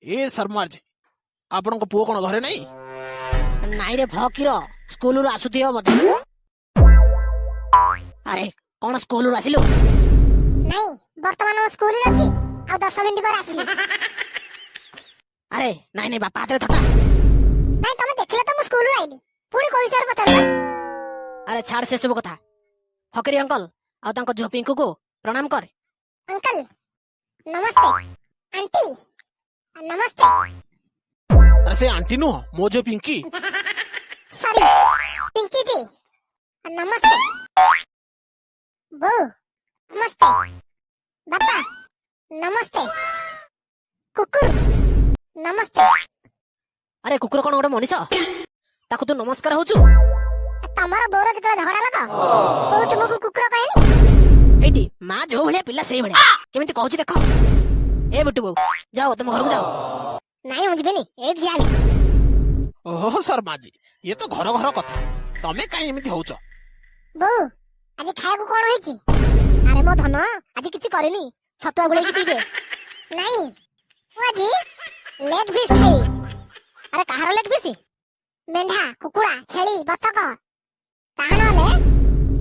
ଏ ଶର୍ମାଜୀ, ଆପଣଙ୍କ ପୁଅ କଣ ଘରେ ନାହିଁ? ନାଇଁ ରେ ଫକିର, ସ୍କୁଲରୁ ଆସୁଥିବ ବୋଧେ। ଆରେ, କଣ ସ୍କୁଲରୁ ଆସିଲୁ? ନାଇଁ, ବର୍ତ୍ତମାନ ମୁଁ ସ୍କୁଲରେ ଅଛି, ଆଉ 10 ମିନିଟ୍ ପରେ ଆସିବି। ଆରେ ନାଇଁ ନାଇଁ, ବାପା ହାତରେ ଥଟା। ନାଇଁ, ତମେ ଦେଖିଲ ତ ମୁଁ ସ୍କୁଲରୁ ଆଇଲି, ପୁଣି କୋଉ ହିସାବରେ ପଚାରୁଛ? ଆରେ ଛାଡ ସେସବୁ କଥା, ଫକିରି ଅଙ୍କଲ ଆଉ ତାଙ୍କ ଝିଅ ପିଙ୍କୁକୁ ପ୍ରଣାମ କର। ଅଙ୍କଲ ନମସ୍ତେ, ଆଣ୍ଟି ନମସ୍ତେ। ଆରେ ସେ ଆଣ୍ଟି ନୁହଁ, ମୋ ଝିଅ ପିଙ୍କି। ସରି, ପିଙ୍କି ଜି ନମସ୍ତେ। ବୋଉ ନମସ୍ତେ, ବାପା ନମସ୍ତେ, କୁକୁର ନମସ୍ତେ। ଆରେ, କୁକୁର କଣ ଗୋଟେ ମଣିଷ? ତାକୁ ତୁ ନମସ୍କାର ହଉଛୁ? ତମର ବୋଉର ଯେତେବେଳେ ଝଗଡା ଲାଗ, ବୋଉ ତୁମକୁ କୁକୁର କହେନି? ଏଇଠି ମା ଯୋଉ ଭଳିଆ, ପିଲା ସେଇ ଭଳିଆ। କେମିତି କହୁଛି ଦେଖ। ଏ ବିଟୁ ବୋଉ, ଯାଅ, ତମ ଘରକୁ ଯାଅ। ନାଇଁ, ମୁଁ ଯିବିନି, ଏଇଠି ଠିଆ ହେବି। ଓହୋ ଶର୍ମାଜୀ, ଇଏ ତ ଘର ଘର କଥା, ତମେ କାହିଁ ଏମିତି ହଉଛ? ବୋଉ, ଆଜି ଖାଇବାକୁ କଣ ହେଇଛି? ଆରେ ମୋ ଧନ, ଆଜି କିଛି କରିନି, ଛତୁଆ ଗୋଳେଇକି ପିଇଦେ। ନାଇଁ, ମୁଁ ଆଜି ଲେଗ ପିସ୍ ଖାଇବି। ଆରେ, କାହାର ଲେଗ ପିସ୍? ମେଣ୍ଢା, କୁକୁଡ଼ା, ଛେଳି, ବତକ, ତାହା ନହେଲେ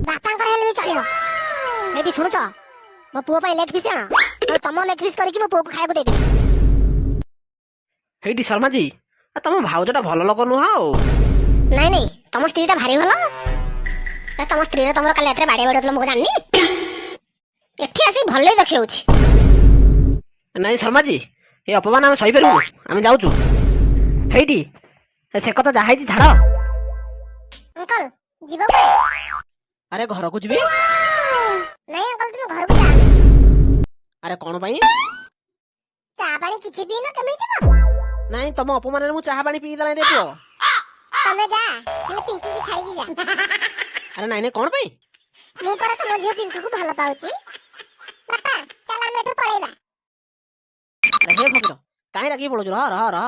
ବାପାଙ୍କର ହେଲେ ବି ଚଳିବ। ଏଇଠି ଶୁଣୁଛ? ମୋ ପୁଅ ପାଇଁ ଲେଗ ପିସ୍ ଆଣ, ନହେଲେ ତମ ଲେଗ ପିସ୍ କରିକି ମୋ ପୁଅକୁ ଖାଇବାକୁ ଦେଇଦେବି। ହେଇଟି ଶର୍ମାଜୀ, ତମ ଭାଉଜଟା ଭଲ ଲୋକ ନୁହଁ ଆଉ। ନାଇଁ ନାଇଁ, ତମ ସ୍ତ୍ରୀଟା ଭାରି ଭଲ। ଏ, ତମ ସ୍ତ୍ରୀର ତମର କାଲି ରାତିରେ ବାଡିଆ ବାଡିଆ, ମୁଁ ଜାଣିନି? ଏଠି ଆସି ଭଲ ଦେଖେଉଛି। ନାଇଁ ଶର୍ମାଜୀ, ଏ ଅପମାନ ଆମେ ସହିପାରିବୁନୁ, ଆମେ ଯାଉଛୁ। ହେଇଟି ସେ କଥା ଯାହା ହେଇଛି ଛାଡ। ଅଙ୍କଲ, ଯିବ କୁଆଡେ? ଆରେ, ଘରକୁ ଯିବି। ନାଇଁ ଅଙ୍କଲ, ତୁମେ ଘରକୁ ଯାଅନି। ଆରେ, କଣ ପାଇଁ? ଚା ପାଣି କିଛି ପିଇନ, କେମିତି ଯିବ? ନାଇଁ, ତମ ଅପମାନରେ ମୁଁ ଚାହା ପାଣି ପିଇ ଦେଲାଣି ରେ ପୁଅ। ତମେ ଯା, ହେଲେ ପିଙ୍କିକି ଛାଡିକି ଯା। ଆରେ ନାଇଁ ନାଇଁ, କଣ ପାଇଁ? ମୁଁ ପରା ତମ ଝିଅ ପିଙ୍କୁକୁ ଭଲ ପାଉଛି। ବାପା, ଚାଲ ଆମେ ଏଠୁ ପଳେଇବା। ଆରେ ହେ ଫକିର, କାହିଁ ରାଗିକି ପଳଉଛୁ? ରହ ରହ ରହ।